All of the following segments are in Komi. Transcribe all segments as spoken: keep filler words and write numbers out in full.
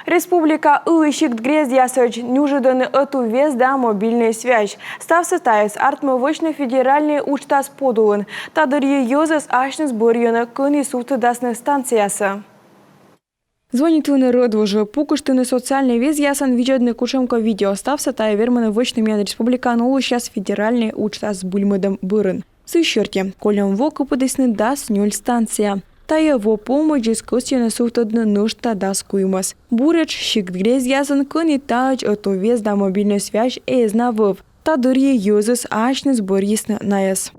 Республика ылі сикт-грездъясӧдз нюжӧдӧны ӧтуввез да мобильнӧй связь. Ставсӧ тайӧс артмӧ вӧчны федеральнӧй уджтас подулын. Та дырйи йӧзӧс асьныс бӧрйӧны, кӧні сувтӧдасны станциясӧ. Звӧнитлыны рӧдвужӧ, пукыштны социальнӧй везъясӧн, видзӧдны кутшӧмкӧ видео — ставсӧ тайӧ вермӧны вӧчны миян республикаын олысьяс федеральнӧй уджтас збыльмӧдӧм бӧрын. Сы серти, кольӧм во кыпӧдісны дас нёль станция. Тайӧ во помӧдзыс кӧсйӧны сувтӧдны нӧшта дас куимӧс. Буретш сикт-грездъясын, кӧні таӧдз ӧтуввез да мобильнӧй связь эз на вӧв. Та дырйи йӧзыс асьныс бӧрйисны найӧс.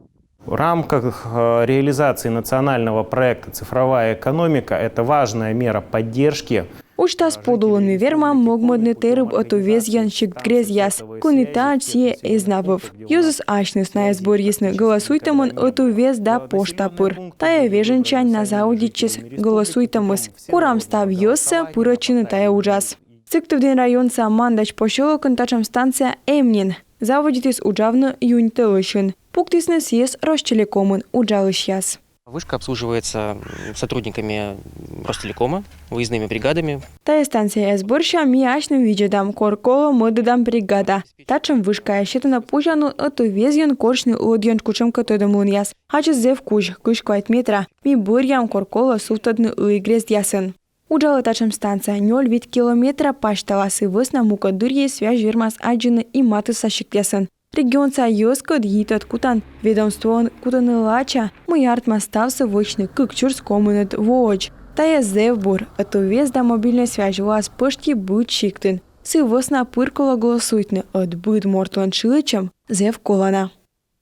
В рамках э, реализации национального проекта «Цифровая экономика» это важная мера поддержки. Уджтас подулын ми вермам могмӧдны тэрыб ӧтуввезйӧн сикт-грездъяс, кӧні таӧдз сійӧ эз на вӧв. Йӧзыс асьныс найӧс бӧрйисны голосуйтӧмӧн ӧтуввез да пошта пыр. Тайӧ вежонсянь на заводитчис голосуйтӧмыс. Корам став йӧзсӧ пырӧдчыны тайӧ уджас. Сыктывдін районса Мандач посёлокын татшӧм станция эм нин. Заводитіс уджавны юнь тӧлысьын. Пуктісны сійӧс Ростелекомын уджалысьяс. Вышка обслуживается м, сотрудниками Ростелекома, выездными бригадами. Тайӧ станцияяс бӧрся ми асьным видзӧдам, кор колӧ, мӧдӧдам бригада. Татшӧм вышкаяс сетӧны позянлун ӧтуввезйӧн корсьны лӧдъян кутшӧмкӧ тӧдӧмлунъяс. Ачыс зэв кузь, кызь квайт метра. Ми бӧръям, кор колӧ, сувтӧдны ылі грездъясын. Уджалӧ татшӧм станция нёль-вит километра пасьтала, сы вӧсна мукӧд дырйи связь вермас аддзыны и матысса сиктъясын. Регионса йӧзкӧд йитӧд кутан ведомствоын кутӧны лача, мый артмас ставсӧ вӧчны кык сюрс комынӧд воӧдз. Тайӧ зэв бур, ӧтуввез да мобильнӧй связь лоас пӧшти быд сиктын. Сы вӧсна пыр колӧ голосуйтны, ӧд быд мортлӧн шыӧдчӧм зэв колана.